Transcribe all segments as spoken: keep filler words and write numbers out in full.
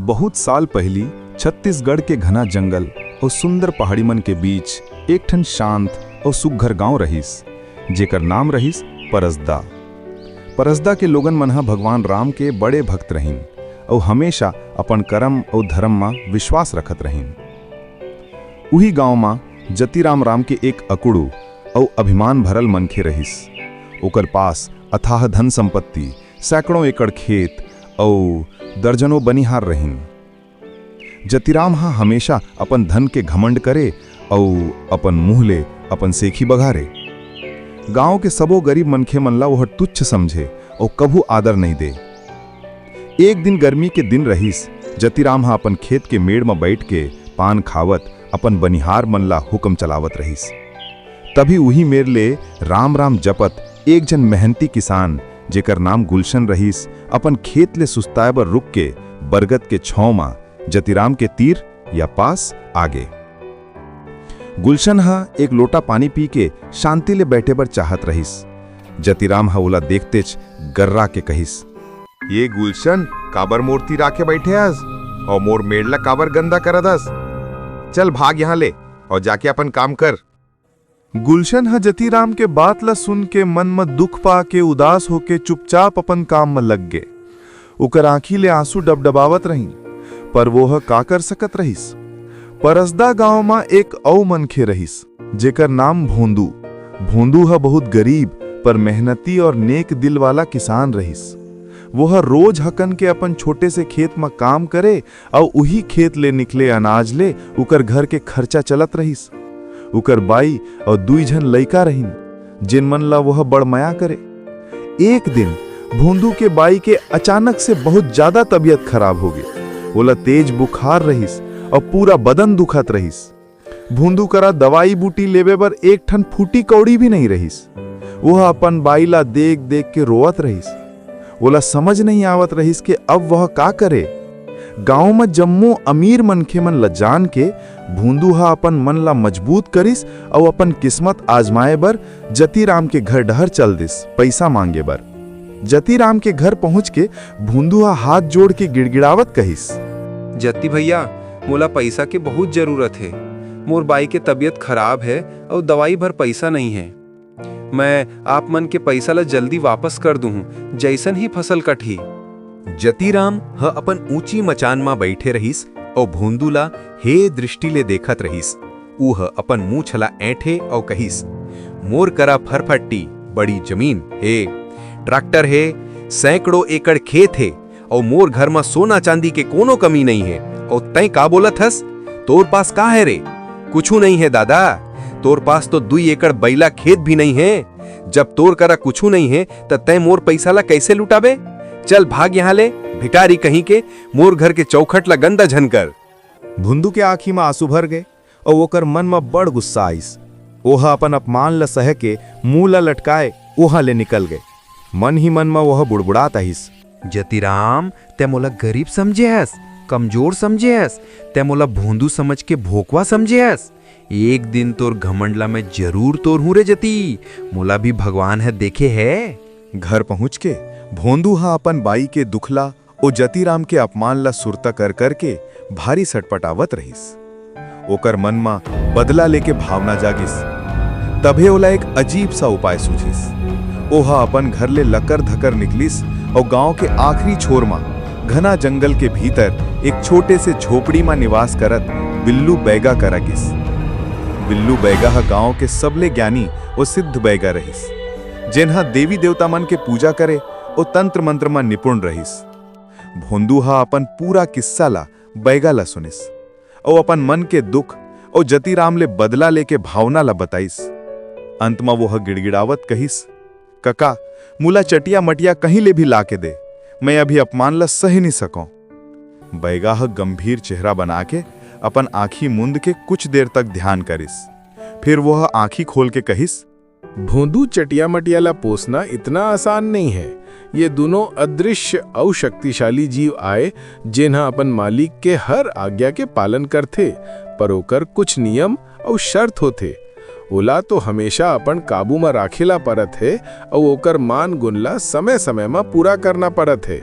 बहुत साल पहिली छत्तीसगढ़ के घना जंगल अउ सुंदर पहाड़ी मन के बीच एक ठन शांत अउ सुघर गांव रहिस, जेकर नाम रहिस परसदा। परसदा के लोगन मन ह भगवान राम के बड़े भक्त रहिन अउ हमेशा अपन करम अउ धरम म विश्वास रखत रहिन। उही गांव म जतिराम राम के एक अकुड़ू अउ अभिमान भरल मनखे रहिस। ओकर पास अथाह धन संपत्ति, सैकड़ों एकड़ खेत अउ दर्जनों बनिहार रहिन। जतिराम ह हमेशा अपन धन के घमंड करे अउ अपन मुंह ले अपन सेखी बघारे। गांव के सबो गरीब मनखे मन ला ओह तुच्छ समझे अउ कभू आदर नइ दे। एक दिन गर्मी के दिन रहिस, जतिराम ह अपन खेत के मेड़ म बइठ के पान खावत अपन बनिहार मन ला हुकम चलावत रहिस। तभी उही मेर ले राम राम जपत एक झन मेहनती किसान, जेकर नाम गुलशन रहिस, अपन खेत ले सुस्ताए बर रुक के बरगद के छांव म जतिराम के तीर या पास आगे। गुलशन ह एक लोटा पानी पी के शांति ले बैठे बर चाहत रहिस। जतिराम ह ओला देखतेच गर्रा के कहिस, "ये गुलशन, काबर मोर तीर आके बैठे हस? अउ मोर मेड़ ला काबर गंदा करत हस? चल भाग यहां ले अउ जाके अपन काम कर।" गुलशन ह जतिराम के बात ल सुन के मन म दुख पा के उदास होके चुपचाप अपन काम म लग गे। ओकर आंखी ले आंसू डबडबावत रहिन, पर वो ह का कर सकत रहिस? परसदा गांव म एक अउ मनखे रहिस, जेकर नाम भोंदू। भोंदू ह बहुत गरीब पर मेहनती और नेक दिल वाला किसान रहिस। वो ह रोज हकन के अपन छोटे से खेत म काम करे अउ उही खेत ले निकले अनाज ले उकर घर के खर्चा चलत रहिस। उकर बाई अउ दुई झन लइका रहिन, जेन मन ला वो ह बड़ मया करे। एक दिन भोंदू के बाई के अचानक से बहुत ज्यादा तबीयत खराब हो गे। ओला तेज बुखार रहिस अउ पूरा बदन दुखत रहिस। भोंदू करा दवाई बूटी लेबे बर एक ठन फूटी कौड़ी भी नइ रहिस। वो ह अपन बाई ला देख देख के रोवत रहिस। ओला समझ नइ आवत रहिस के अब वह का करे। गांव म जम्मो अमीर मनखे मन ल जान के भोंदू ह अपन मन ला मजबूत करिस अउ अपन किस्मत आजमाए बर जतिराम के घर डहर चल दिस, पइसा मांगे बर। जतिराम के घर पहुंच के भोंदू ह हाथ जोड़ के गिड़गिड़ावत कहिस, "जति भइया, मोला पइसा के बहुत जरूरत हे। मोर बाई के तबीयत खराब हे अउ दवाई भर पइसा नइ हे। मैं आप मन के पइसा ल जल्दी वापस कर दूहूं, जइसन ही फसल कटही।" जतिराम ह अपन ऊंची मचान म बइठे रहिस अउ भोंदू ला हे दृष्टि ले देखत रहिस। ऊ ह अपन मूछ ला ऐंठे अउ कहिस, "मोर करा फरफट्टी, बड़ी जमीन हे, ट्रैक्टर हे, सैकड़ों एकड़ खेत हे, अउ मोर घर म सोना चांदी के कोनो कमी नइ हे। अउ तैं का बोलत हस? तोर पास का हे रे? कुछू नइ हे दादा। तोर पास तो दुई एकड़ बइला खेत भी नइ हे। जब तोर करा कुछू नइ हे, त तैं मोर पइसा ला कइसे लुटाबे? चल भाग यहां ले, भिखारी कहीं के, मोर घर के चौखट ला गंदा झन कर।" भोंदू के आंखी म आंसू भर गे अउ ओकर मन म बड़ गुस्सा आइस। ओह अपन अपमान ल सह के मुंह ल लटकाए उहां ले निकल गे। मन ही मन म ओह बुड़बुड़ात आइस, "जतिराम, तैं मोला गरीब समझे हस, कमजोर समझे हस, तैं मोला भोंदू समझ के भोकवा समझे हस। एक दिन तोर घमंड ला मैं जरूर तोरहूं रे जति, मोला भी भगवान ह देखे हे।" घर पहुंच के भोंदू ह अपन बाई के दुख ला अउ जतिराम के अपमान ला सुरता कर करके भारी सटपटावत रहिस। ओकर मन म बदला लेके भावना जागिस। तभे ओला एक अजीब सा उपाय सूझिस। ओह अपन घर ले लकर धकर निकलिस अउ गांव के आखिरी छोर म घना जंगल के भीतर एक छोटे से झोपड़ी म निवास करत बिल्लू बैगा करा गिस। बिल्लू बैगा ह गांव के सबले ज्ञानी अउ सिद्ध बैगा रहिस, जेन ह देवी देवता मन के पूजा करे अउ तंत्र मंत्र म निपुण रहिस। भोंदू ह अपन पूरा किस्सा ला बैगा ला सुनिस अउ अपन मन के दुख अउ जतिराम ले बदला लेके भावना ला बताइस। अंत म वो ह गिड़गिड़ावत कहिस, "कका, मोला चटिया मटिया कहीं ले भी ला के दे, मैं अभी अपमान ला सह नइ सकंव।" बैगा ह गंभीर चेहरा बना के अपन आंखी मूंद के कुछ देर तक ध्यान करिस। फिर वो ह आंखी खोल के कहिस, भोंदू, चटिया-मटिया ला पोसना इतना आसान नइ हे। ये दूनों अदृश्य अउ शक्तिशाली जीव आय, जेन ह अपन मालिक के हर आज्ञा के पालन करथे, पर ओकर कुछ नियम अउ शर्त होथे। ओला तो हमेशा अपन काबू म राखे ला परत हे अउ ओकर मान गुन ला समय-समय म पूरा करना परत हे।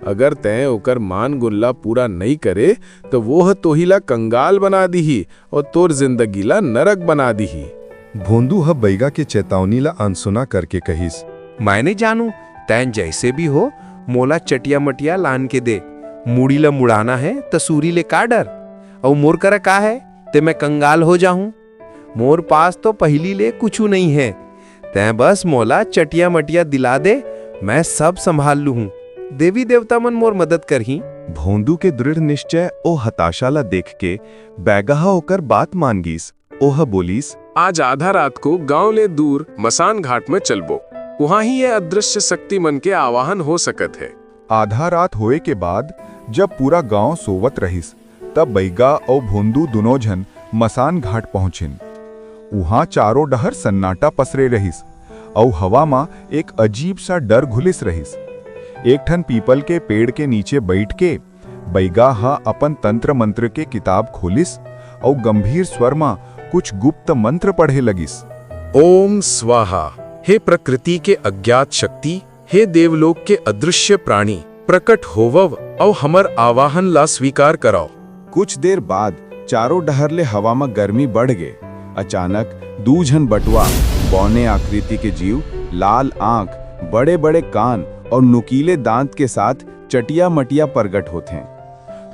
अगर तैं ओकर मान गुन ला पूरा नइ करे, त वो ह तोही ला कंगाल बना दिही अउ तोर जिंदगी ला नरक बना दिही। भोंदू ह बइगा के चेतावनी ला अनसुना करके कहिस, "मैं नइ जानूं, तैं जइसे भी हो, मोला चटिया-मटिया लान के दे। मुड़ी ला मुड़ाना हे, त सूरी ले का डर? अउ मोर करा का हे, ते मैं कंगाल हो जाहूं?" मोर पास तो पहिली ले कुछू नइ हे। तैं बस मोला चटिया-मटिया दिला दे, मैं सब संभाल लूहूं। देवी-देवता मन मोर मदद करहीं। भोंदू के दृढ़ निश्चय अउ हताशा ला देख के बइगा ह ओकर बात मान गीस। ओह बोलिस, "आज आधा रात को गांव ले दूर मसान घाट में चलबो। उहां ही ये अदृश्य शक्ति मन के आवाहन हो सकत हे।" आधा रात होए के बाद जब पूरा गांव सोवत रहिस, तब बइगा अउ भोंदू दुनों झन मसान घाट पहुंचिन। उहां चारों डहर सन्नाटा पसरे रहिस, अउ हवा म एक अजीब सा डर घुलिस रहिस। एक ठन पीपल के पेड़ के नीचे बइठ के बइगा ह अपन तंत्र मंत्र के किताब खोलिस अउ गंभीर स्वर म कुछ गुप्त मंत्र पढ़े लगिस। ओम स्वाहा। हे प्रकृति के अज्ञात शक्ति, हे देवलोक के अदृश्य प्राणी, प्रकट होवव अउ हमर आवाहन ला स्वीकार करव। कुछ देर बाद चारों डहर ले हवा म गर्मी बढ़ गे। अचानक दू झन बटुआ, बौने आकृति के जीव, लाल आंख, बड़े-बड़े कान अउ नुकीले दांत के साथ चटिया-मटिया परगट होथें।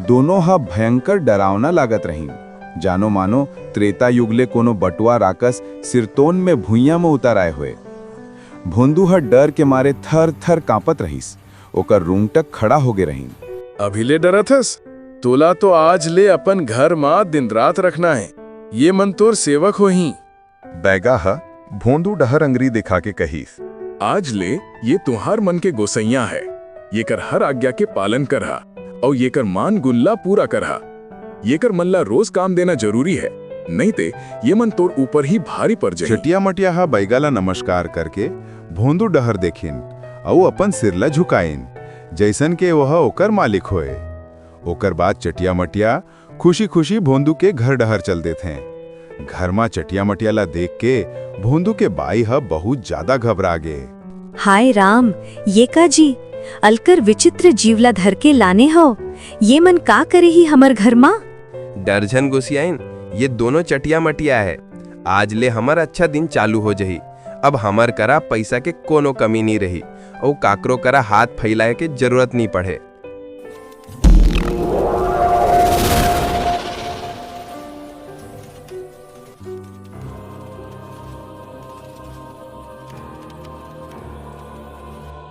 दोनों ह भयंकर डरावना लागत रहिन, जानो मानो त्रेता युग ले कोनो बटुआ राकस सिरतोन में भुइयां म उतर आए होए। भोंदू ह डर के मारे थर-थर कांपत रहिस। ओकर रूंगटक खड़ा होगे रहिन। अभी ले डरत हस? तोला तो आज ले अपन घर म दिन-रात रखना हे। ये मन तोर सेवक होहीं। बइगा ह भोंदू डहर अंगरी दिखा के कहिस, आज ले ये तुंहर मन के गोसइयां हे। येकर हर आज्ञा के पालन करहा, अउ येकर मान गुन ला पूरा करहा। येकर मन ला रोज काम देना जरूरी हे, नइते ये मन तोर ऊपर ही भारी पड़ जाही। चटिया-मटिया ह बइगा ला नमस्कार करके भोंदू डहर देखिन अउ अपन सिर ला झुकाइन, जइसन के ओह ओकर मालिक होए। ओकर बाद चटिया-मटिया खुशी-खुशी भोंदू के घर डहर चल देथें। घर म चटिया-मटिया ला देख के भोंदू के बाई ह बहुत जादा घबरा गे। हाय राम, ये का जी? अलकर विचित्र जीव ला धर के लाने हव? ये मन का करे ही हमर घर म? डर झन गोसियाइन, ये दोनों चटिया-मटिया हे। आज ले हमर अच्छा दिन चालू हो जही। अब हमर करा पइसा के कोनो कमी नइ रही, अउ काकरो करा हाथ फैलाए के जरूरत नइ पड़े।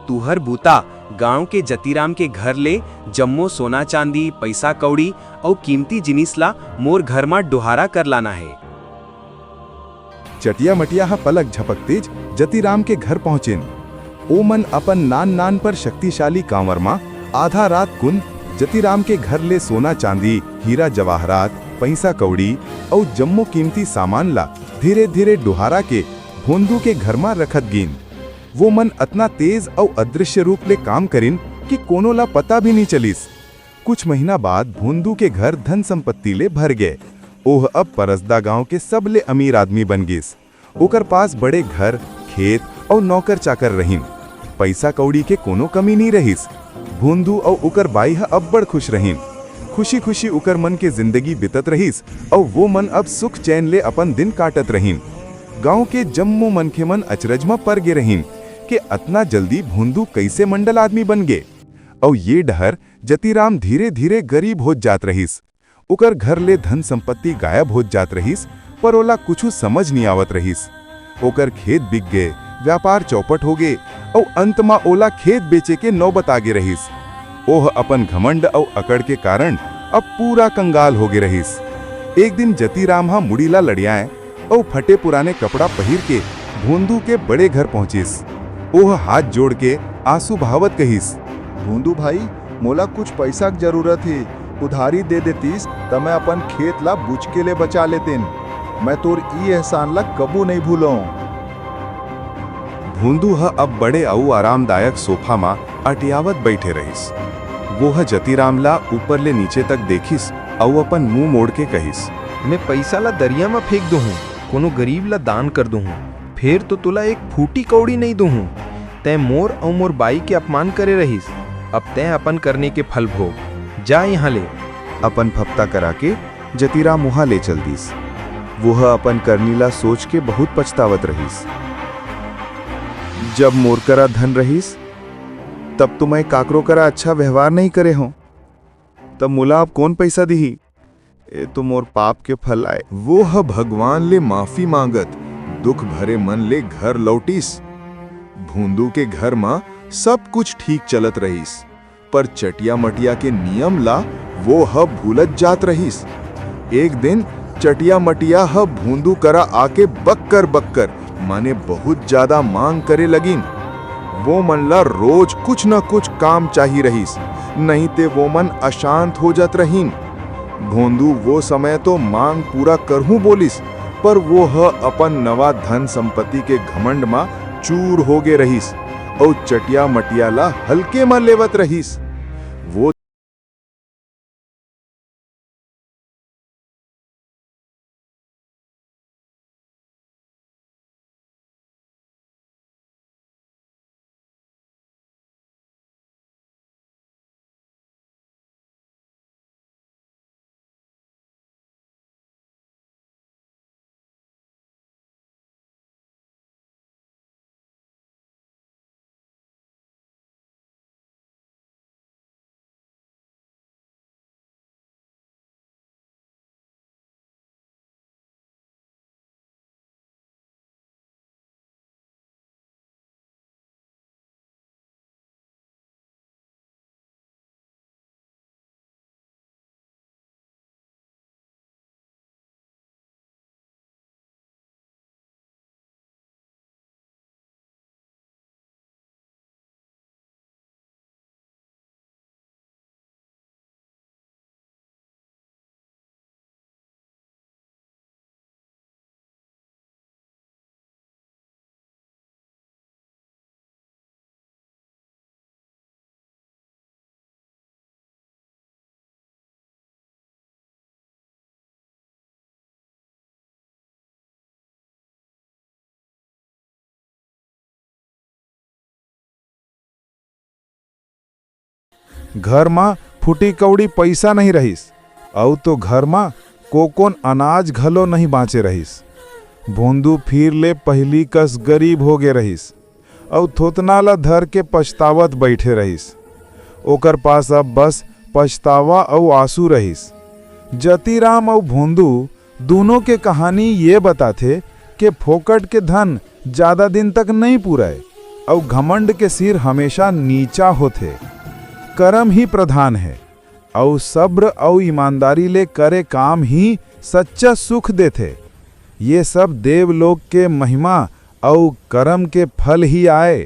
तुहर बूता गांव के जतिराम के घर ले जम्मो सोना चांदी, पइसा कौड़ी अउ कीमती जिनिस ला मोर घर म डोहारा कर लाना हे। चटिया-मटिया ह पलक झपकतेच जतिराम के घर पहुंचिन। ओमन अपन नान-नान पर शक्तिशाली कांवर म आधा रात कुन जतिराम के घर ले सोना चांदी, हीरा जवाहरात, पइसा कौड़ी अउ जम्मो कीमती सामान ला धीरे-धीरे डोहारा के भोंदू के घर म रखत गीन। वो मन अतना तेज अउ अदृश्य रूप ले काम करिन कि कोनो ला पता भी नी चलिस। कुछ महीना बाद भोंदू के घर धन संपत्ति ले भर गे। ओह अब परसदा गांव के सबले अमीर आदमी बन गिस। ओकर पास बड़े घर, खेत अउ नौकर चाकर रहिन। पइसा कौड़ी के कोनो कमी नी रहिस। भोंदू अउ ओकर बाई ह अब्बड़ खुश रहिन। खुशी-खुशी ओकर मन के जिंदगी बितत रहिस अउ वो मन अब सुख चैन ले अपन दिन काटत रहिन। गांव के जम्मो मनखे मन अचरज म पर गे रहिन के अतना जल्दी भोंदू कइसे मंडल आदमी बन गे। अउ ये डहर जतिराम धीरे-धीरे गरीब होत जात रहिस। ओकर घर ले धन संपत्ति गायब होत जात रहिस, पर ओला कुछु समझ नी आवत रहिस। ओकर खेत बिक गे, व्यापार चौपट हो गे, अउ अंत म ओला खेत बेचे के नौबत आ गे रहिस। ओह अपन घमंड अउ अकड़ के कारण अब पूरा कंगाल हो गे रहिस। एक दिन जतिराम ह मुड़ी ला लड़ियाए अउ फटे पुराने कपड़ा पहिर के भोंदू के बड़े घर पहुंचिस। ओह हाथ जोड़ के आंसू बहावत कहिस, "भोंदू भाई, मोला कुछ पइसा के जरूरत हे, उधारी दे देतिस, त मैं अपन खेत ला बुचके ले बचा लेतेन। मैं तोर ई एहसान ला कबू नइ भूलंव।" भोंदू ह अब बड़े अउ आरामदायक सोफा म अटियावत बइठे रहिस। वो ह जतिराम ला ऊपर ले नीचे तक देखिस अउ अपन मुंह मोड़ के कहिस, "मैं पइसा ला दरिया म फेंक दूहूं, कोनो गरीब ला दान कर दूहूं, फेर तो तोला एक फूटी कौड़ी नइ दूहूं। तैं मोर अउ मोर बाई के अपमान करे रहिस, अब तैं अपन करनी के फल भोग, जा यहाँ ले। अपन फप्ता करा के जतिराम उहाँ ले चल दिस। वोह अपन करनी ला सोच के बहुत पछतावत रहिस। जब मोर करा धन रहिस, तब तो मैं काकरो करा अच्छा व्यवहार नहीं करे हों, तब मोला अब कोन पैसा दिही? ए तो मोर पाप के फल आय। वोह भगवान ले माफी मांगत दुख भरे मन ले घर लौटिस। भोंदू के घर म सब कुछ ठीक चलत रहिस, पर चटिया मटिया के नियम ला वोह भूलत जात रहिस। एक दिन चटिया मटिया ह भोंदू करा आके बक्कर बक्कर, माने बहुत ज्यादा मांग करे लगिन। वो मन ला रोज कुछ न कुछ काम चाही रहिस, नहीं ते वो मन अशांत हो जात रहिन। भोंदू वो समय तो मांग पूरा करहूं बोलिस, पर वो ह अपन नवा धन संपत्ति के घमंड म चूर हो गे रहिस, अउ चटिया मटिया ला हल्के म लेवत रहिस। वो घर म फूटी कौड़ी पइसा नहीं रहिस, अउ तो घर म कोकोन अनाज घलो नहीं बांचे रहिस। भोंदू फिर ले पहिली कस गरीब हो गे रहिस, अउ थोतना ल धर के पछतावत बइठे रहिस। ओकर पास अब बस पछतावा अउ आंसू रहिस। जतिराम अउ भोंदू दूनों के कहानी ये बताथे के फोकट के धन जादा दिन तक नइ पुरय, अउ घमंड के सिर हमेशा नीचा होथे। करम ही प्रधान हे, अउ सब्र अउ ईमानदारी ले करे काम ही सच्चा सुख देथे। ये सब देवलोक के महिमा अउ करम के फल ही आय।